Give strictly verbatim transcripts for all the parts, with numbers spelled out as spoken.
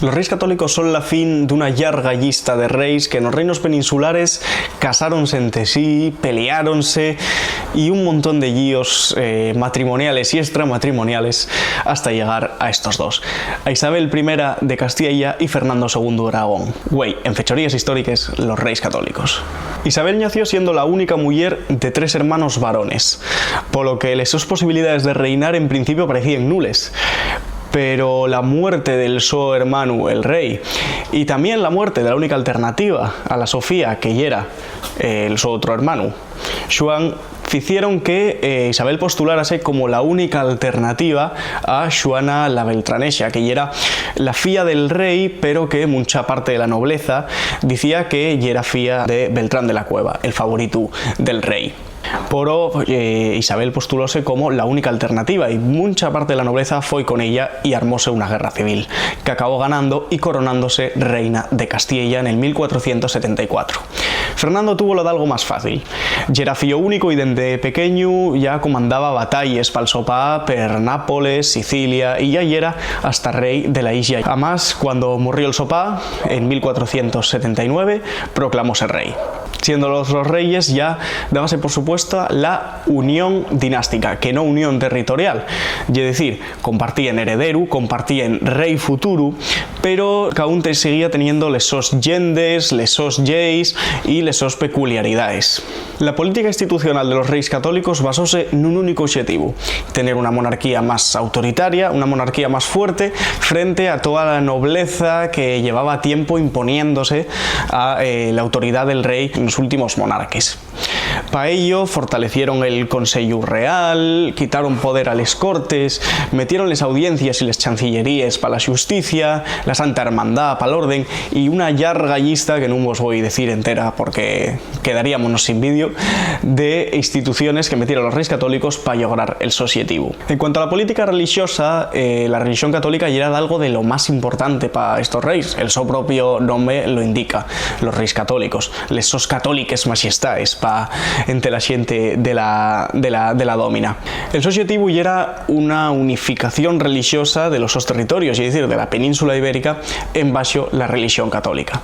Los reis católicos son la fin d'una llarga llista de reis que nos reinos peninsulares casáronse ente sí, peleáronse y un montón de llios, eh, matrimoniales y extramatrimoniales hasta llegar a estos dos, a Isabel primera de Castiella y Fernando segundo d'Aragón. Güei, en fechoríes históriques, los reis católicos. Isabel nació siendo la única muyer de tres hermanos varones, polo que les sos posibilidaes de reinar en principio parecíen nules. Pero la muerte del so hermanu, el rei, y tamién la muerte de la única alternativa a la Sofía, que yera, eh, el so otro hermanu, Xuan, ficieron que, eh, Isabel postulárase como la única alternativa a Xuana la Beltranexa, que yera la fía del rei, pero que muncha parte de la nobleza dicía que yera fía de Beltrán de la Cueva, el favoritu del rei. Poro, eh, Isabel postulóse como la única alternativa y muncha parte de la nobleza foi con ella y armóse una guerra civil, qu'acabó ganando y coronándose reina de Castiella nel mil cuatrocientos setenta y cuatro. Fernando túvolo dalgo más fácil. Yera fío único y dende pequeñu ya comandaba batalles pal so pa per Nápoles, Sicilia, y ya yera hasta rei de la islla. Amás, cuando morrió el so pa, en mil cuatrocientos setenta y nueve, proclamóse rei. Siendo los, los reyes, ya dábase por supuesta la unión dinástica, que no unión territorial. Ye dicir, compartíen herederu, compartíen rei futuru, pero caún te-, siguía teniendo les sos llendes, les sos lleis y les sos peculiaridaes. La política institucional de los reis católicos basóse nun único oxetivu: tener una monarquía más autoritaria, una monarquía más fuerte frente a toda la nobleza que llevaba tiempo imponiéndose a, eh, la autoridá del rei nos últimos monarques. Pa ello, fortalecieron el Conseyu Real, quitaron poder a les Cortes, metieron les audiencias y les chancilleríes pa la xusticia, la Santa Hermandá pal orden, y una llarga llista que nun vos voi decir entera porque quedaríamonos sin vídeo, de instituciones que metieron los reis católicos pa llograr el so oxetivu. En cuanto a la política relixosa, eh, la religión católica yera algo de lo más importante pa estos reis. El so propio nome lo indica, los reis católicos, les sos católiques maxestaes pa ente la xente de la, de la, de la dómina. El so oxetivu yera una unificación relixosa de los sos territorios, es decir, de la península ibérica, en baxo la religión católica.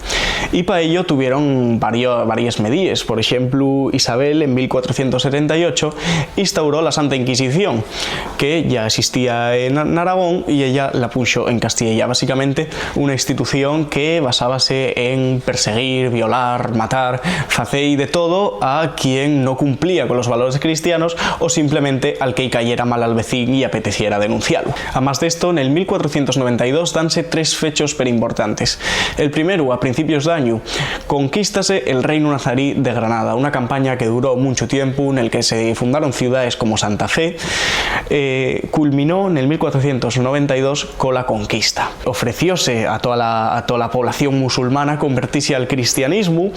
Y pa ello tuvieron vario-, varies medíes. Por exemplu, Isabel, en mil cuatrocientos setenta y ocho, instauró la Santa Inquisición, que ya existía en, en Aragón, y ella la puxo en Castiella. Básicamente, una institución que basábase en perseguir, violar, matar, facéi de todo a quien no cumplía con los valores cristianos o simplemente al que-y cayera mal al vecín y apeteciera denuncialo. Amás d'esto, nel mil cuatrocientos noventa y dos danse tres fechos perimportantes. El primeru, a principios d'añu, conquístase el Reinu Nazarí de Granada, una campaña que duró munchu tiempu, nel que se fundaron ciudaes como Santa Fe, eh, culminó nel mil cuatrocientos noventa y dos cola conquista. Ofrecióse a tola, a tola población musulmana convertise al cristianismu,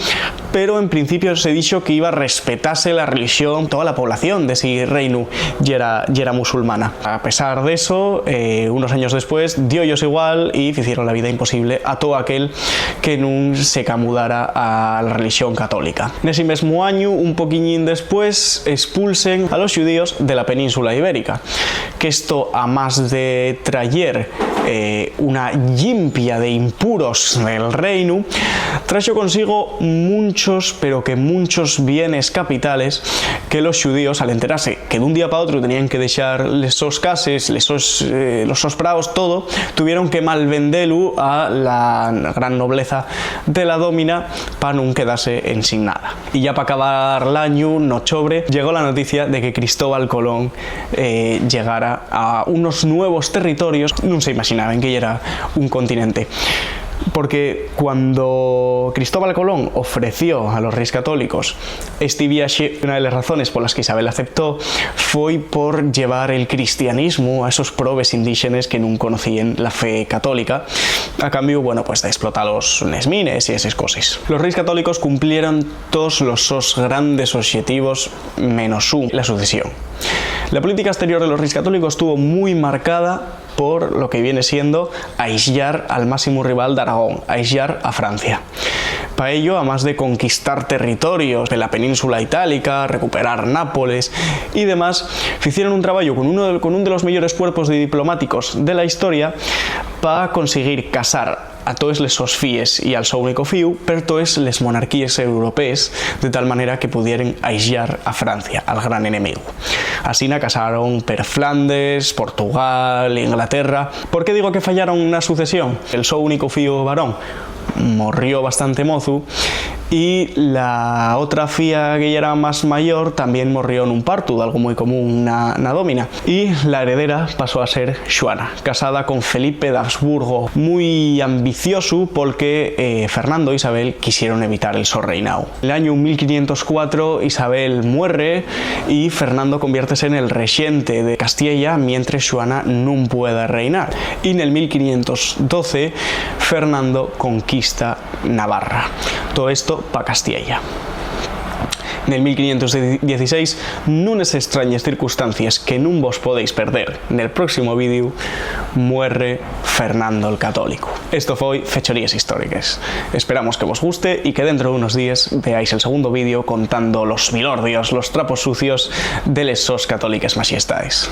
pero en principio se dixo que iba a respetase la religión, tola población d'esi reinu yera, yera musulmana. A pesar d'eso, eh, unos años después, dio-yos igual y ficieron la vida imposible a too aquel que nun se camudara a la religión católica. Nesi mesmu añu, un poquiñín después, espulsen a los xudíos de la península ibérica. Qu'esto, amás de trayer, eh, una llimpia de impuros del reinu, traxo consigo munchos, pero que munchos bienes capitales que los xudíos, al enterase que d'un día pa otru tenían que dexar les sos cases, les sos, eh, los sos praos, todo, tuvieron que malvendelu a la gran nobleza de la dómina pa nun quedase ensin nada. Y ya p'acabar l'añu, n'ochobre, llegó la noticia de que Cristóbal Colón, eh, llegara a unos nuevos territorios. Nun se imaginaben que yera un continente. Porque cuando Cristóbal Colón ofreció a los reis católicos esti viaxe, una de les razones polas que Isabel aceptó foi por llevar el cristianismu a esos probes indíxenes que nun conocíen la fe católica. A cambio, bueno, pues, de explotalos nes mines y eses coses. Los reis católicos cumplieron toos los sos grandes oxetivos, menos ún, la sucesión. La política exterior de los reis católicos estuvo mui marcada por lo que viene siendo aislar al másimu rival d'Aragón, aislar a Francia. Pa ello, amás de conquistar territorios de la península itálica, recuperar Nápoles y demás, ficieron un trabayu con uno de, con un de los meyores cuerpos de diplomáticos de la historia, pa consiguir casar a toes les sos fíes y al so único fíu per toes les monarquíes europees, de tal manera que pudieren aisllár a Francia, al gran enemigu. Asina casaron per Flandes, Portugal, Inglaterra. ¿Por qué digo que fallaron na sucesión? El so único fíu varón morrió bastante mozu y la otra fía, que yera más mayor, tamién morrió nun partu, d'algo mui común na, na dómina. Y la heredera pasó a ser Xuana, casada con Felipe d'Habsburgo, mui ambiciosu, porque, eh, Fernando e Isabel quisieron evitar el so reinao. L'añu mil quinientos cuatro, Isabel muerre y Fernando conviértese nel rexente de Castiella, mientres Xuana nun pueda reinar. Y nel mil quinientos doce, Fernando conquista Navarra. Todo esto pa Castiella. Nel mil quinientos dieciséis, nunes estrañes circunstancies que nun vos podéis perder nel próximo vídeo, muerre Fernando el Católico. Esto foi Fechoríes Históriques. Esperamos que vos guste y que dentro d'unos díes veáis el segundo vídeo contando los vilordios, los trapos sucios de les sos católiques maxiestaes.